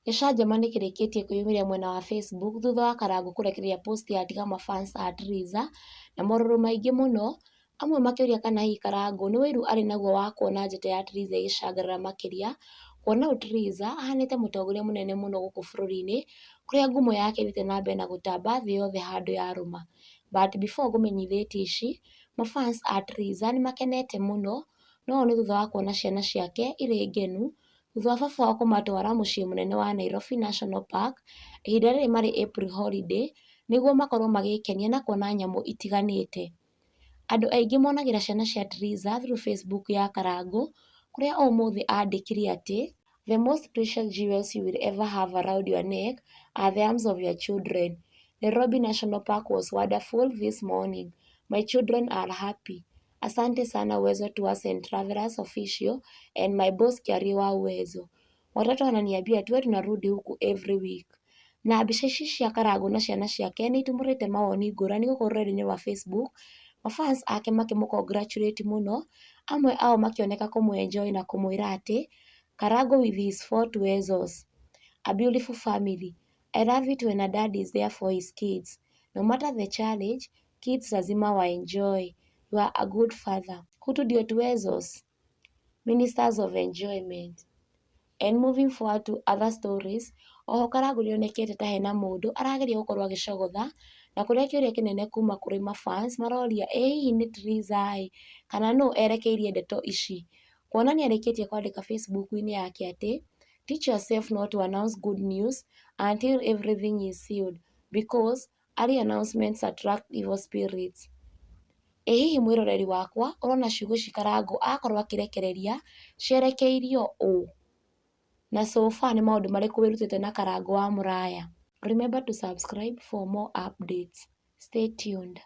Gĩcanjama nĩkĩrĩkĩtie kwĩyumĩria mwena wa Facebook thutha wa Karangũ kũrekereria post yatiga mafans a Triza na marũrũ maingĩ mũno, amwe makĩũria kana hihi Karangũ nĩ wũiru arĩ naguo wa kuona njata ya Triza ĩgĩcangarara makĩria, kuona ũũ Triza ahanĩte mũtongoria mũnene mũno gũkũ bũrũri-inĩ, kũrĩa ngumo yake ĩthiĩte na mbere na gũtamba thĩ yothe handũ yarũma. But before ngũmenyithĩtie ici, mafans a Triza nĩmakenete mũno, no ũũ nĩ thutha wa kuona ciana ciake irĩ ngenu, thutha wa baba wao kũmatwara mũciĩ mũnene wa Nairobi National Park, ihinda rĩrĩ marĩ April holiday, nĩguo makorwo magĩkenia na kuona nyamũ itiganĩte. Andũ aingĩ monagĩra ciana cia Triza through Facebook ya Karangũ, kũrĩa ũmũthĩ andĩkire atĩ, "The most precious jewels you will ever have around your neck are the arms of your children. Nairobi National Park was wonderful this morning. My children are happy. Asante sana Uwezo Tours and Travelers Official and my boss Kiarie wa Uwezo. Watoto wananiambia tuwe tunarudi huku every week." Na mbica ici cia Karangũ na ciana ciake nĩ itumũrĩte mawoni ngũrani gũkũ rũrenda-inĩ rwa Facebook, mafans ake makĩmũ congratulate mũno, amwe ao makĩoneka kũmũ enjoy na kũmwĩra atĩ "Karangũ with his four Tuwezos, a beautiful family. I love it when a dad is there for his kids. No matter the challenge, kids lazima wa enjoy. You are a good father. Hutu ndio Tuwezos, ministers of enjoyment." And moving forward to other stories, oho Karangũ nĩonekete ta hena mũndũ arageria gũkorwo agĩcogotha, na kũrĩa kĩũria kĩnene kuma kũrĩ mafans maroria ĩ hihi nĩ Triza ĩ kana nũ erekeirie ndeto ici, kuona nĩarĩkĩtie kwandĩka Facebook-inĩ yake atĩ "Teach yourself not to announce good news until everything is sealed because early announcements attract evil spirits." Ĩ hihi mwĩroreri wakwa ũrona ciugo ici Karangũ akorwo akĩrekereria cierekeirio ũ? Na so far nĩ maũndũ marĩkũ wĩrutĩte na Karangũ wa Mũraya? Remember to subscribe for more updates. Stay tuned.